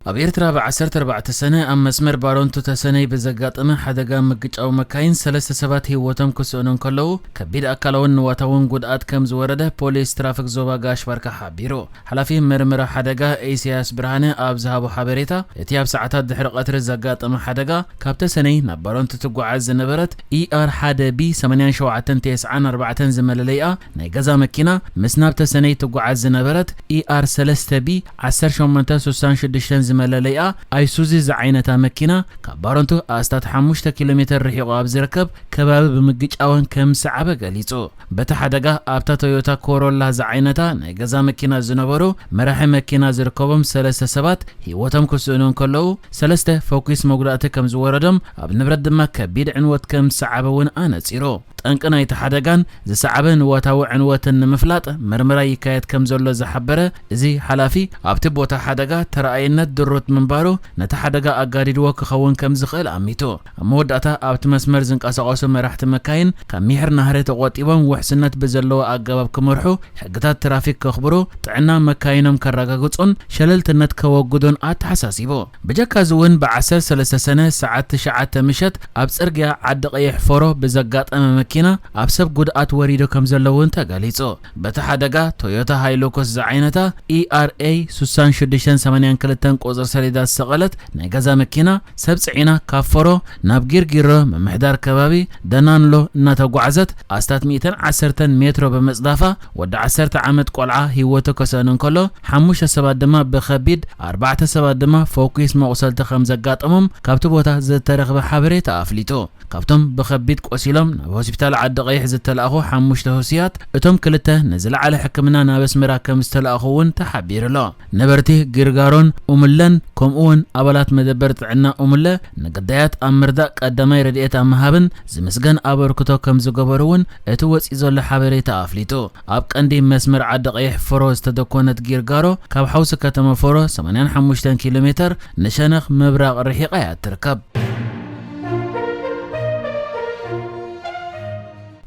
ኣብ ኤርትራ ብ ዓሰርተ ኣርባዕተ ሰነ ኣብ መስመር ባረንቱ ተሰነይ ብዘጋጠመ ሓደጋ ምግጫው መካይን ሰለስተ ሰባት ህይወቶም ክስእኑ እንከለዉ፣ ከቢድ ኣካላውን ንዋታውን ጉድኣት ከም ዝወረደ ፖሊስ ትራፊክ ዞባ ጋሽ ባርካ ሓቢሩ። ሓላፊ መርመራ ሓደጋ ኢሳያስ ብርሃነ ኣብ ዝሃቦ ሓበሬታ፣ እቲ ኣብ ሰዓታት ድሕሪ ቀትሪ ዘጋጠመ ሓደጋ ካብ ተሰነይ ናብ ባረንቱ ትጓዓዝ ዝነበረት ኢኣር ሓደ ቢ ሰማንያን ሸውዓተን ተስዓን ኣርባዕተን ዝመለለይኣ ናይ ገዛ መኪና ምስ ናብ ተሰነይ ትጓዓዝ ዝነበረት ኢኣር ሰለስተ ቢ ዓሰርተ ሸሞንተ ስሳን ሽዱሽተን ዝመለለይኣ ኣይሱዚ ዝዓይነታ መኪና ካብ ባረንቱ ኣስታት ሓሙሽተ ኪሎ ሜተር ርሒቑ ኣብ ዝርከብ ከባቢ ብምግጫወን ከም ዝሰዓበ ገሊጹ። በቲ ሓደጋ ኣብታ ቶዮታ ኮሮላ ዝዓይነታ ናይ ገዛ መኪና ዝነበሩ መራሒ መኪና ዝርከቦም ሰለስተ ሰባት ህይወቶም ክስእኑ እንከለዉ፣ ሰለስተ ፈኲስ መጉዳእቲ ከም ዝወረዶም፣ ኣብ ንብረት ድማ ከቢድ ዕንወት ከም ዝሰዓበ እውን ኣነጺሩ። ጠንቂ ናይቲ ሓደጋን ዝሰዓበ ንዋታዊ ዕንወትን ንምፍላጥ መርመራ ይካየድ ከም ዘሎ ዝሓበረ እዚ ሓላፊ፣ ኣብቲ ቦታ ሓደጋ ተረኣይነት ድሩት ምንባሩ፣ ነቲ ሓደጋ ኣጋዲድዎ ክኸውን ከም ዝኽእል ኣሚቱ። ኣብ መወዳእታ፣ ኣብቲ መስመር ዝንቀሳቐሱ መራሕቲ መካይን ካብ ሚሕር ናህሪ ተቖጢቦም ውሕስነት ብዘለዎ ኣገባብ ክመርሑ፣ ሕግታት ትራፊክ ከኽብሩ፣ ጥዕና መካይኖም ከረጋግጹን ሸለልትነት ከወግዱን ኣተሓሳሲቡ። ብጀካዚ እውን፣ ብ ዓሰርተ ሰለስተ ሰነ ሰዓት ትሽዓተ ምሸት ኣብ ጽርግያ ዓዲ ቀይሕ ፎሮ ብዘጋጠመ መኪና ኣብ ሰብ ጉድኣት ወሪዱ ከም ዘሎ እውን ተገሊጹ። በቲ ሓደጋ፣ ቶዮታ ሃይሉክስ ዝዓይነታ ኢኣርኤ ስሳን ሽዱሽተን ሰማንያን ክልተን ቁጽሪ ሰሌዳ ዝሰቐለት ናይ ገዛ መኪና፣ ሰብ ጽዒና ካብ ፎሮ ናብ ጊርጊሮ ምምሕዳር ከባቢ ደናንሎ እናተጓዕዘት ኣስታት ሚእትን ዓሰርተን ሜትሮ ብምጽዳፋ፣ ወዲ ዓሰርተ ዓመት ቆልዓ ህይወቱ ከሰእን እንከሎ፣ ሓሙሽተ ሰባት ድማ ብኸቢድ፣ ኣርባዕተ ሰባት ድማ ፈኲስ መቑሰልቲ ከም ዘጋጠሞም ካብቲ ቦታ ዝተረኽበ ሓበሬታ ኣፍሊጡ። ካብቶም ብኸቢድ ቆሲሎም ናብ ሆስፒታል ዓዲ ቀይሕ ዝተላእኹ ሓሙሽተ ህሱያት፣ እቶም ክልተ ንዝለዓለ ሕክምና ናብ ኣስመራ ከም ዝተላእኹ እውን ተሓቢሩ ኣሎ። ነበርቲ ጊርጋሮን ኡምለን፣ ከምኡ እውን ኣባላት መደበር ጥዕና ኡምለ፣ ንግዳያት ኣብ ምርዳእ ቀዳማይ ረድኤት ኣብ ምሃብን ዝምስገን ኣበርክቶ ከም ዝገበሩ እውን እቲ ወጺኡ ዘሎ ሓበሬታ ኣፍሊጡ። ኣብ ቀንዲ መስመር ዓዲ ቀይሕ ፎሮ ዝተደኮነት ጊርጋሮ፣ ካብ ሓውሲ ከተማ ፎሮ ሰማንያን ሓሙሽተን ኪሎ ሜተር ንሸነኽ ምብራቕ ርሒቓ እያ ትርከብ።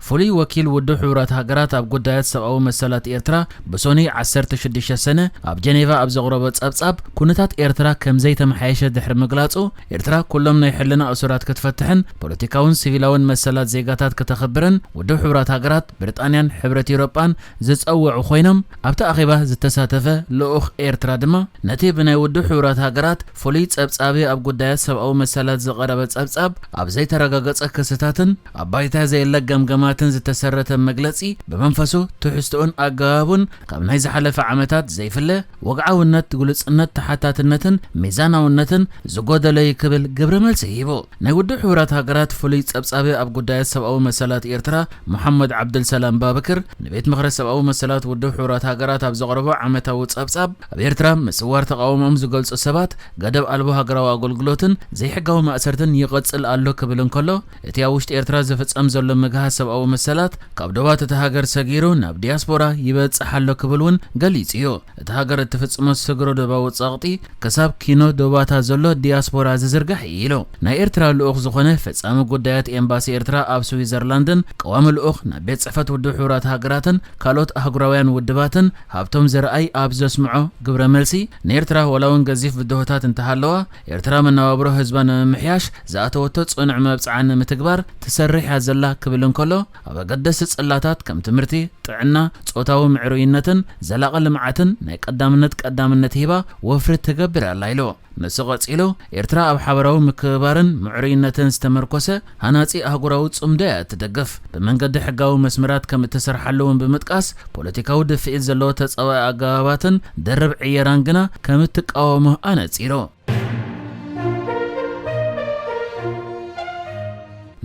ፍሉይ ወኪል ውድብ ሕቡራት ሃገራት ኣብ ጉዳያት ሰብኣዊ መሰላት ኤርትራ ብሶኒ ዓሰርተ ሽዱሽተ ሰነ ኣብ ጀኔቫ ኣብ ዘቕረቦ ጸብጻብ፣ ኩነታት ኤርትራ ከም ዘይተመሓየሸ ድሕሪ ምግላጹ፣ ኤርትራ ኩሎም ናይ ሕልና እሱራት ክትፈትሕን ፖለቲካውን ሲቪላውን መሰላት ዜጋታት ከተኽብርን ውድብ ሕቡራት ሃገራት፣ ብሪጣንያን ሕብረት ኤውሮጳን ዝጸውዑ ኮይኖም፣ ኣብቲ ኣኼባ ዝተሳተፈ ልኡኽ ኤርትራ ድማ፣ ነቲ ብናይ ውድብ ሕቡራት ሃገራት ፍሉይ ጸብጻቢ ኣብ ጉዳያት ሰብኣዊ መሰላት ዝቐረበ ጸብጻብ፣ ኣብ ዘይተረጋገጸ ክስታትን ኣብ ባይታ ዘየለ ገምገማትን ዝተሰረተ መግለጺ፣ ብመንፈሱ፣ ትሕዝቶኡን ኣገባቡን ካብ ናይ ዝሓለፈ ዓመታት ዘይፍለ፣ ወግዓውነት፣ ግሉጽነት፣ ተሓታትነትን ሚዛናውነትን ዝጎደሎ እዩ ክብል ግብረ መልሲ ሂቡ። ናይ ውድብ ሕቡራት ሃገራት ፍሉይ ጸብጻቢ ኣብ ጉዳያት ሰብኣዊ መሰላት ኤርትራ፣ መሓመድ ዓብደልሰላም ባብክር፣ ንቤት ምኽሪ ሰብኣዊ መሰላት ውድብ ሕቡራት ሃገራት ኣብ ዘቕረቦ ዓመታዊ ጸብጻብ፣ ኣብ ኤርትራ ምስዋር ተቓውሞኦም ዝገልጹ ሰባት፣ ገደብ ኣልቦ ሃገራዊ ኣገልግሎትን ዘይሕጋዊ ማእሰርትን ይቐጽል ኣሎ ክብል እንከሎ፣ እቲ ኣብ ውሽጢ ኤርትራ ዝፍጸም ዘሎ ምግሃስ ሰብኣዊ መሰላት፣ ካብ ዶባት እታ ሃገር ሰጊሩ ናብ ዲያስፖራ ይበጽሕ ኣሎ ክብል እውን ገሊጹ እዩ። እታ ሃገር እትፍጽሞ ስግረ ዶባዊ ጸቕጢ፣ ክሳብ ኪኖ ዶባታ ዘሎ ዲያስፖራ ዝዝርጋሕ እዩ ኢሉ። ናይ ኤርትራ ልኡኽ ዝኾነ ፈጻሚ ጉዳያት ኤምባሲ ኤርትራ ኣብ ስዊዘርላንድን ቀዋሚ ልኡኽ ናብ ቤት ጽሕፈት ውድብ ሕቡራት ሃገራትን ካልኦት ኣህጉራውያን ውድባትን ሃብቶም ዘርኣይ ኣብ ዘስምዖ ግብረ መልሲ፣ ንኤርትራ ዋላ እውን ገዚፍ ብድሆታት እንተሃለዋ፣ ኤርትራ መነባብሮ ህዝባ ንምምሕያሽ ዝኣተወቶ ጽኑዕ መብጽዓ ንምትግባር ትሰርሕ እያ ዘላ ክብል እንከሎ፣ ኣብ ኣገደስቲ ጽላታት ከም ትምህርቲ፣ ጥዕና፣ ጾታዊ ምዕሩይነትን ዘላቒ ልምዓትን ናይ ቀዳምነት ቀዳምነት ሂባ ወፍሪ ትገብር ኣላ ኢሉ። ንሱ ቀጺሉ፣ ኤርትራ ኣብ ሓበራዊ ምክብባርን ምዕሩይነትን ዝተመርኮሰ ሃናጺ ኣህጉራዊ ጽምዶ እያ እትደግፍ። ብመንገዲ ሕጋዊ መስመራት ከም እትሰርሓሉ እውን ብምጥቃስ፣ ፖለቲካዊ ድፍኢት ዘለዎ ተጻባኢ ኣገባባትን ደርብ ዕየራን ግና ከም እትቃወሞ ኣነጺሩ።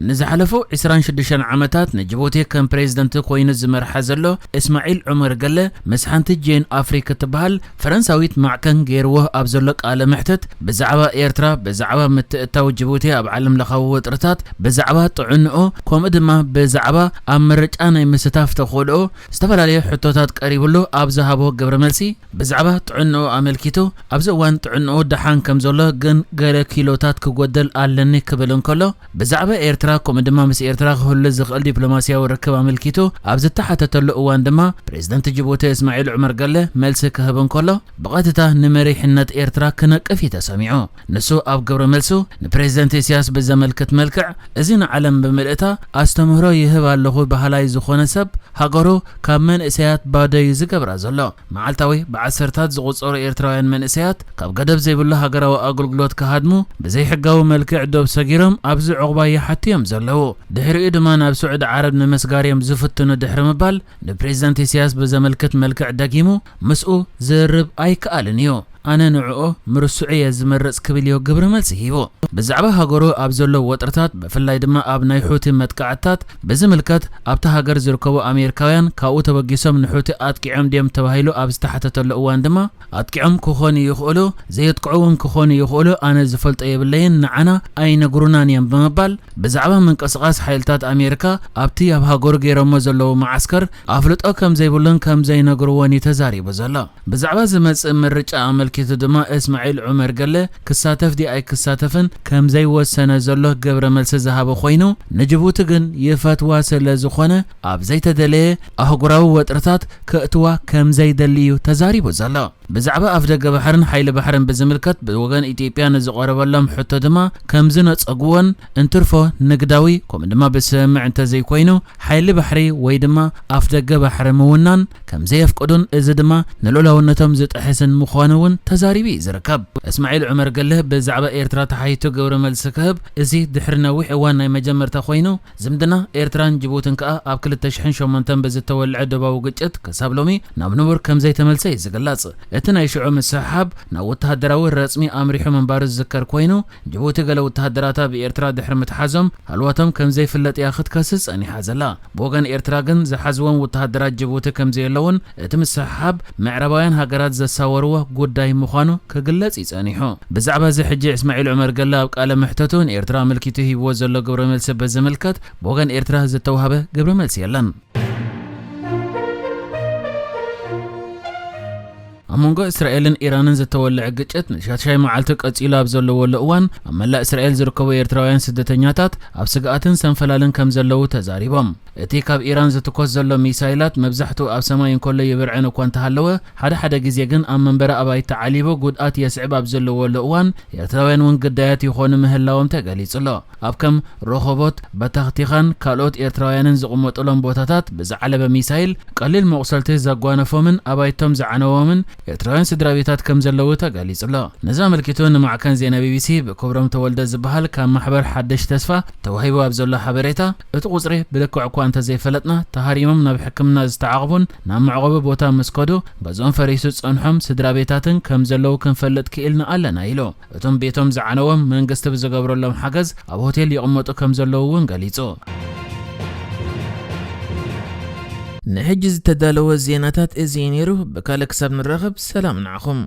ንዝሓለፉ ዕስራን ሽዱሽተን ዓመታት ንጅቡቲ ከም ፕሬዝደንት ኮይኑ ዝመርሓ ዘሎ እስማዒል ዑመር ገለ፣ ምስ ሓንቲ ጄን ኣፍሪክ እትበሃል ፈረንሳዊት ማዕከን ገይርዎ ኣብ ዘሎ ቃለ መሕትት፣ ብዛዕባ ኤርትራ፣ ብዛዕባ ምትእትታው ጅቡቲ ኣብ ዓለም ለኻዊ ወጥርታት፣ ብዛዕባ ጥዕንኡ፣ ከምኡ ድማ ብዛዕባ ኣብ ምርጫ ናይ ምስታፍ ተኽእልኦ ዝተፈላለዩ ሕቶታት ቀሪብሉ ኣብ ዝሃቦ ግብረ መልሲ፣ ብዛዕባ ጥዕንኡ ኣመልኪቱ፣ ኣብዚ እዋን ጥዕንኡ ደሓን ከም ዘሎ፣ ግን ገለ ኪሎታት ክጎድል ኣለኒ ክብል እንከሎ፣ ብዛዕባ ኤርትራ ከምኡ ድማ ምስ ኤርትራ ክህሉ ዝኽእል ዲፕሎማስያዊ ርክብ ኣመልኪቱ ኣብ ዝተሓተተሉ እዋን ድማ፣ ፕሬዝደንት ጅቡቲ እስማዒል ዑመር ገለ መልሲ ክህብ እንከሎ፣ ብቐጥታ ንመሪሕነት ኤርትራ ክነቅፍ እዩ ተሰሚዑ። ንሱ ኣብ ግብረ መልሱ፣ ንፕሬዝደንት ኢሳያስ ብዘመልክት መልክዕ፣ እዚ ንዓለም ብምልእታ ኣስተምህሮ ይህብ ኣለኹ በሃላይ ዝኾነ ሰብ፣ ሃገሩ ካብ መንእሰያት ባዶ እዩ ዝገብራ ዘሎ። መዓልታዊ ብዓሰርታት ዝቑጸሩ ኤርትራውያን መንእሰያት ካብ ገደብ ዘይብሉ ሃገራዊ ኣገልግሎት ክሃድሙ፣ ብዘይሕጋዊ መልክዕ ዶብ ሰጊሮም ኣብዚ ዑቕባ ይሓቱ እዮም ዘለዉ። ድሕሪኡ ድማ ናብ ስዑዲ ዓረብ ንምስጋር እዮም ዝፍትኑ ድሕሪ ምባል፣ ንፕሬዝደንት ኢሳያስ ብዘመልክት መልክዕ ደጊሙ፣ ምስኡ ዝርርብ ኣይከኣልን እዩ። ኣነ ንዕኡ ምርስዑ እየ ዝመርጽ ክብል እዩ ግብረ መልሲ ሂቡ። ብዛዕባ ሃገሩ ኣብ ዘሎ ወጥርታት፣ ብፍላይ ድማ ኣብ ናይ ሑቲ መጥቃዕትታት ብዝምልከት፣ ኣብታ ሃገር ዝርከቡ ኣሜሪካውያን ካብኡ ተበጊሶም ንሑቲ ኣጥቂዖም ድዮም ተባሂሉ ኣብ ዝተሓተተሉ እዋን ድማ፣ ኣጥቂዖም ክኾኑ ይኽእሉ፣ ዘየጥቅዑ እውን ክኾኑ ይኽእሉ፣ ኣነ ዝፈልጦ የብለይን፣ ንዓና ኣይነግሩናን እዮም ብምባል፣ ብዛዕባ ምንቅስቓስ ሓይልታት ኣሜሪካ ኣብቲ ኣብ ሃገሩ ገይሮሞ ዘለዉ መዓስከር ኣፍልጦ ከም ዘይብሉን ከም ዘይነግርዎን እዩ ተዛሪቡ ዘሎ። ብዛዕባ ዝመጽእ ምርጫ ኣመልኪቱ ድማ፣ እስማዒል ዑመር ገለ ክሳተፍ ድዩ ኣይክሳተፍን ከም ዘይወሰነ ዘሎ ግብረ መልሲ ዝሃበ ኮይኑ፣ ንጅቡቲ ግን ይፈትዋ ስለ ዝኾነ፣ ኣብ ዘይተደለየ ኣህጉራዊ ወጥርታት ከእትዋ ከም ዘይደሊ እዩ ተዛሪቡ ዘሎ። ብዛዕባ ኣፍደገ ባሕርን ሓይሊ ባሕርን ብዝምልከት፣ ብወገን ኢትዮጵያ ንዝቐረበሎም ሕቶ ድማ ከም ዝነጸግዎን፣ እንትርፎ ንግዳዊ፣ ከምኡ ድማ ብስምምዕ እንተዘይኮይኑ፣ ሓይሊ ባሕሪ ወይ ድማ ኣፍደገ ባሕሪ ምውናን ከም ዘየፍቅዱን፣ እዚ ድማ ንልኡላውነቶም ዝጥሕስን ምዃኑ እውን ተዛሪቡ እዩ ዝርከብ። እስማዒል ዑመር ገለ ብዛዕባ ኤርትራ ተሓይቱ ግብረ መልሲ ክህብ፣ እዚ ድሕሪ ነዊሕ እዋን ናይ መጀመርታ ኮይኑ፣ ዝምድና ኤርትራን ጅቡትን ከኣ ኣብ ክልተ ሽሕን ሸሞንተን ብዝተወልዐ ዶባዊ ግጭት ክሳብ ሎሚ ናብ ንቡር ከም ዘይተመልሰ እዩ ዝግለጽ። እቲ ናይ ሽዑ ምስሕሓብ ናብ ወተሃደራዊ ረጽሚ ኣምሪሑ ምንባሩ ዝዝከር ኮይኑ፣ ጅቡቲ ገለ ወተሃደራታ ብኤርትራ ድሕሪ ምትሓዞም፣ ሃልዋቶም ከም ዘይፍለጥ እያ ክትከስስ ጸኒሓ ዘላ። ብወገን ኤርትራ ግን ዝሓዝዎም ወተሃደራት ጅቡቲ ከም ዘየለውን፣ እቲ ምስሕሓብ ምዕራባውያን ሃገራት ዘሳወርዎ ጉዳይ ምዃኑ ክግለጽ እዩ ጸኒሑ። ብዛዕባ እዚ ሕጂ እስማዒል ዑመር ገለ ኣብ ቃለ መሕተቱ ንኤርትራ ኣመልኪቱ ሂብዎ ዘሎ ግብረ መልሲ ብዝምልከት፣ ብወገን ኤርትራ ዝተዋህበ ግብረ መልሲ የለን። ኣብ መንጎ እስራኤልን ኢራንን ዝተወልዐ ግጭት ንሻድሻይ መዓልቱ ቀጺሉ ኣብ ዘለወሉ እዋን፣ ኣብ መላእ እስራኤል ዝርከቡ ኤርትራውያን ስደተኛታት ኣብ ስግኣትን ሰንፈላልን ከም ዘለዉ ተዛሪቦም። እቲ ካብ ኢራን ዝትኮስ ዘሎ ሚሳይላት መብዛሕትኡ ኣብ ሰማይ እንከሎ ይብርዕን እኳ እንተሃለወ፣ ሓደ ሓደ ግዜ ግን ኣብ መንበሪ ኣባይቲ ዓሊቡ ጉድኣት የስዕብ ኣብ ዘለወሉ እዋን፣ ኤርትራውያን እውን ግዳያት ይኾኑ ምህላዎም ተገሊጹ ኣሎ። ኣብ ከም ሮኾቦት፣ በታኽቲኻን ካልኦት ኤርትራውያንን ዝቕመጡሎም ቦታታት ብዝዓለበ ሚሳይል ቀሊል መቑሰልቲ ዘጓነፎምን ኣባይቶም ዝዓነዎምን ኤርትራውያን ስድራ ቤታት ከም ዘለዉ ተገሊጹ ኣሎ። ነዚ ኣመልኪቱ ንማዕከን ዜና ቢቢሲ ብክብሮም ተወልደ ዝበሃል ካብ ማሕበር ሓደሽ ተስፋ ተዋሂቡ ኣብ ዘሎ ሓበሬታ፣ እቲ ቁጽሪ ብልክዕ እኳ እንተዘይፈለጥና፣ ተሃሪሞም ናብ ሕክምና ዝተዓቕቡን ናብ መዕቆቢ ቦታ ምስ ከዱ ገዝኦም ፈሪሱ ዝጸንሖም ስድራ ቤታትን ከም ዘለዉ ክንፈልጥ ክኢልና ኣለና ኢሉ። እቶም ቤቶም ዝዓነዎም መንግስቲ ብዝገብረሎም ሓገዝ ኣብ ሆቴል ይቕመጡ ከም ዘለዉ እውን ገሊጹ። ንሕጂ ዝተዳለወ ዜናታት እዚ እዩ ነይሩ። ብካልእ ክሳብ ንራኸብ ሰላም ንዓኹም።